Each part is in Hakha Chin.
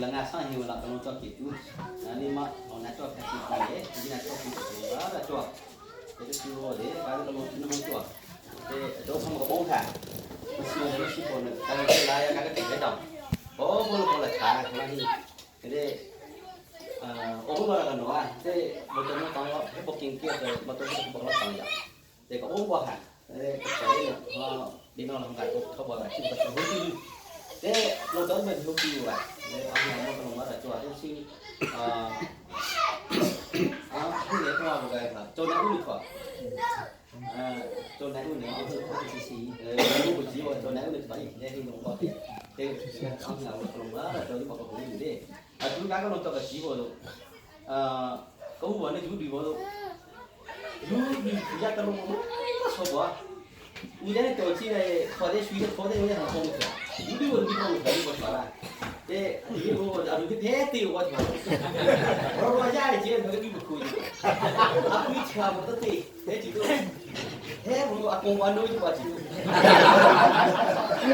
Langa sang hi wala kalau cho ki tu. Ni ma ona cho ka ki ki e ni na cho ki tu ba la cho. Thế cái siêu để cái nó nó không cho. Thế chỗ không có bông thả. Nó siêu nó siêu còn cái cái lại cái cái cái đồng. Có bông là thả là hi. Thế để 我们那个喏啊，这我这么讲了，不经济的，我都是不老当呀。这个我我看，哎，这个啊，你那啷个我我来，这个是好啲。这我专门好啲啊，这阿娘我跟我来做，就是啊啊，去年我个哈，做那屋里头，呃，做那屋里头，呃，我不记我做那屋里头，以前是弄过的，这阿娘我跟我来做，你把个好啲的，啊，主家个弄做个鸡窝都，啊，狗窝那猪地窝都，猪地家个弄么说过。有点到起来，跑点水，跑点有点很丰富，有的我地方我全部说了，这你我啊，你别对我听，我说我家里姐那个你不可以，啊，你吃我都对，那几个，哎，我阿公我弄就我几个，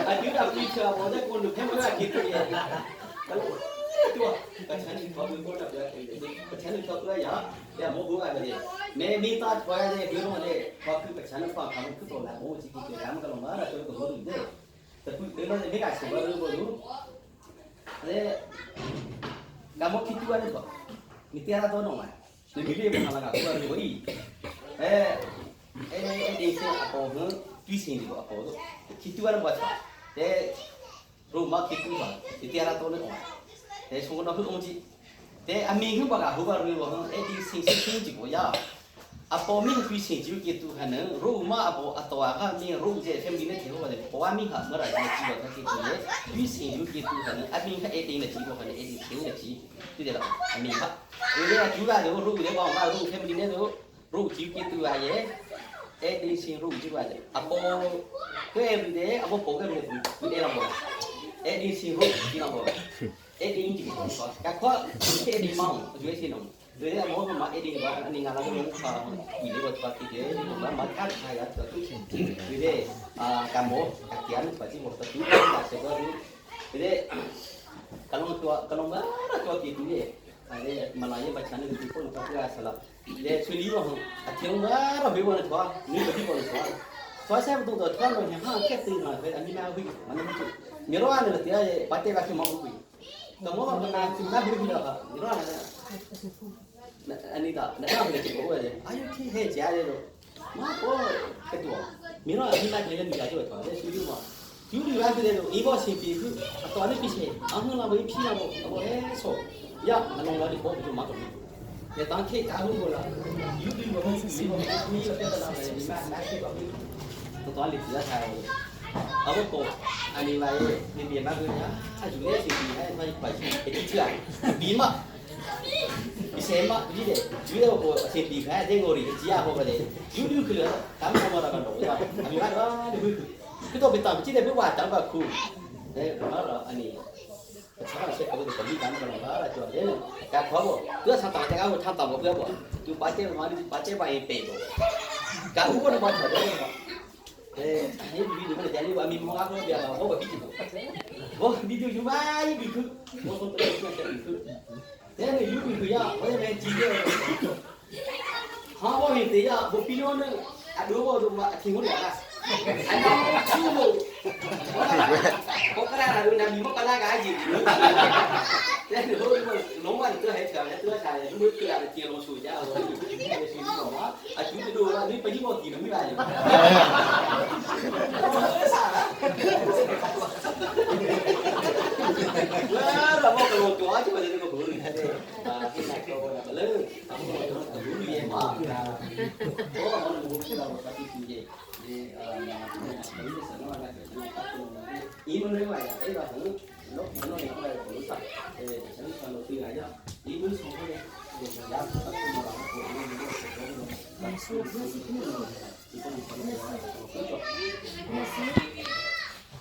啊，你那你吃我在公路偏不来几个耶，ตัวกระชั้นเขาเป็นคนแบบกระชั้นเขาตัวอย่างแต่โมบุอะไรเนี่ยแม่มีตาถอยเลยเรื่องอะไรพอคือกระชั้นฟังคำคือตัวละโอ้จีจีเจ้ามันก็ลงมาแล้วตัวก็รู้เด้แต่พูดเรื่องนี้ไม่กล้าเชื่อเรื่องบ่รู้เนี่ยกำมคิดตัวนี่ก็มีเตียร์ตัวน้องอ่ะนี่มีเรื่องอะไรกันตัวนี้อีเออเออเอเสียอปอเฮตุ้ยสิงดิอปอคิดตัวนั่นบ่ใช่แต่รู้มาคิดตัวเตียร์ตัวนี่อ่ะ 哎，从我那去忘记，但阿明去把个后边儿我哎，你星星星就不要，阿宝明去星就给都可能，肉嘛阿宝阿多啊哈明肉这天明的天我的，宝阿明哈没来那几个他给做的，去星就给都可能，阿明哈一定的几个可能一定天的几，对的了，阿明哈，因为啊主要就肉的话，嘛肉天明的都肉就给都啊耶，哎，你星肉就话的，阿宝，对不对？阿宝宝个肉不对了不？哎，你星肉听了不？เอ็ดดิ้งจิ๋วกะข้อเอ็ดดิ้งมองช่วยสิน้องโดยที่มองมาเอ็ดดิ้งว่าอันนี้งานเราต้องขออีเลวตัวที่เดียวมามาทักทายกันตัวที่ดูดิอ่ากำโมกะเกียนตัวที่หมดตัวที่ตัดเสร็จก็ดูดูดิkalau tua kalau mana tua gitu ya ada Melayu bacaan itu pun tak ada salah dia sulit loh akhirnya mana bagaimana tua ni bagaimana tua tua saya betul tua tua ni ha kita ni mana ani mana hui mana itu miro ane lah dia pate lagi mau hui kamu apa na na hui hui lah miro ane ani tak nak apa dia cakap aja ayo ki he jia dia tu ma po ketua miro ani mana dia ni aja tua dia sulit mah 有里外边的一包钱比去，到那边去，俺们那边批了不，我哎说，呀，那弄了的货就马上，也当天加工过了，有的我们你我你要得到那你买买去吧，都到里边才，啊不过，啊另外那边买回家，他就那些比还他一块钱，一起来，比嘛。以前嘛，你的主要我先比开这个里几啊个的，有六个了，咱们我那个弄的，你看啊，你会。cái tôi bị tầm chỉ để bước qua tầm vào khu đấy đó là anh ấy sao sẽ có được cái gì mà nó là chuẩn đấy cả khó bộ cứ sao tao cái tham tao một cái bộ chú bá chế mà đi bá chế bài bể bộ cả u có nó bao giờ đấy mà thế anh ấy đi được cái này đi mình mong áp nó bây giờ có bị gì bộ đi tiêu chú ba bị cứ bộ không tới cái bị cứ thế này lúc bị cứ ya có thể chỉ cái họ có hiện tí ya bộ pin nó à đứa bộ mà thì không được à อันนี้ชื่อ我刚才那那你们刚才个gì thế thì thôi mà nó mà tôi hay chờ tôi xài nó mới cười là tiền nó sủi ra rồi thì nó à chúng tôi đồ là đi phải đi vào thì nó mới lại là một cái một chó chứ mà nó có bự à cái này có là lớn không có nó bự gì mà có mà nó muốn là một cái gì